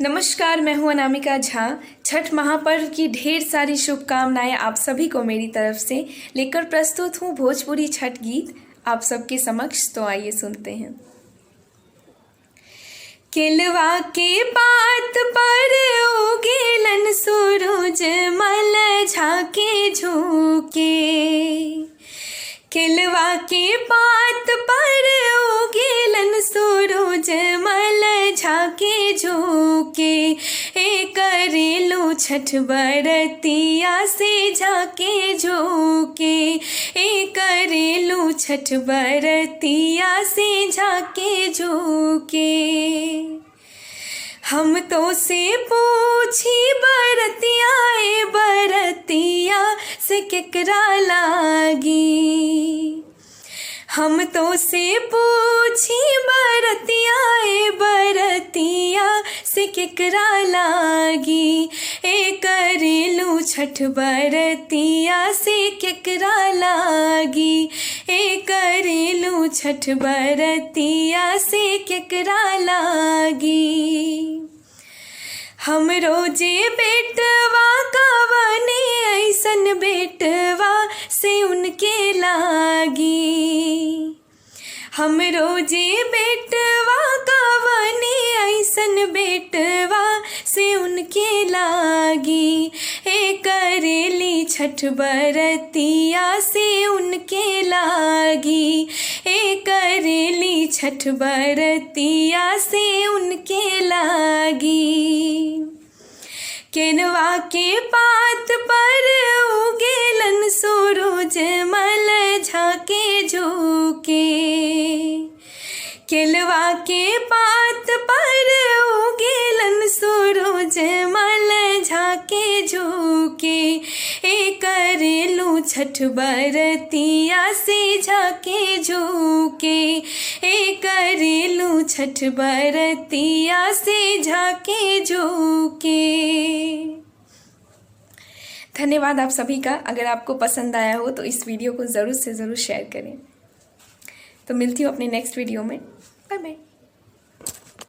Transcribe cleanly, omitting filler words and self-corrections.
नमस्कार, मैं हूं अनामिका झा। छठ महापर्व की ढेर सारी शुभकामनाएं आप सभी को मेरी तरफ से लेकर प्रस्तुत हूं भोजपुरी छठ गीत आप सबके समक्ष। तो आइए सुनते हैं। केलवा के पात पर उगेलन सूरज मल झाके झुके। केलवा के पात पर उगेलन सूरज मल झाके झुके। ए करेलू छठ बरतिया से झाके झुके। ए करेलू छठ बरतिया से झाके झुके। हम तो से पूछी बरतिया ए बरतिया से केकरा लागी। हम तो से पूछी बरतिया ए बरतिया से केकरा लागी। ए करेलू छठ बरतिया से केकरा लागी। ए करेलू छठ बरतिया से केकरा लागी। हम रोजे बेटवा कवने ऐसन बेटवा से उनके लागी। हम रोजे बेटवा कवने ऐसन बेटवा से उनके लागी। ए करेली छठ बरतिया से उनके लागी। ए करेली छठ बरतिया से उनके लागी। केनवा के पात पर उगेलन सूरज मल झाके झुके। केलवा के पात पर उगेलन सूरज मल झाके झुके। ए करेलू छठ बरतिया से झाके झुके। ए करेलू छठ बरतिया से झाके झुके। धन्यवाद आप सभी का। अगर आपको पसंद आया हो तो इस वीडियो को ज़रूर से ज़रूर शेयर करें। तो मिलती हूँ अपने नेक्स्ट वीडियो में। Bye bye.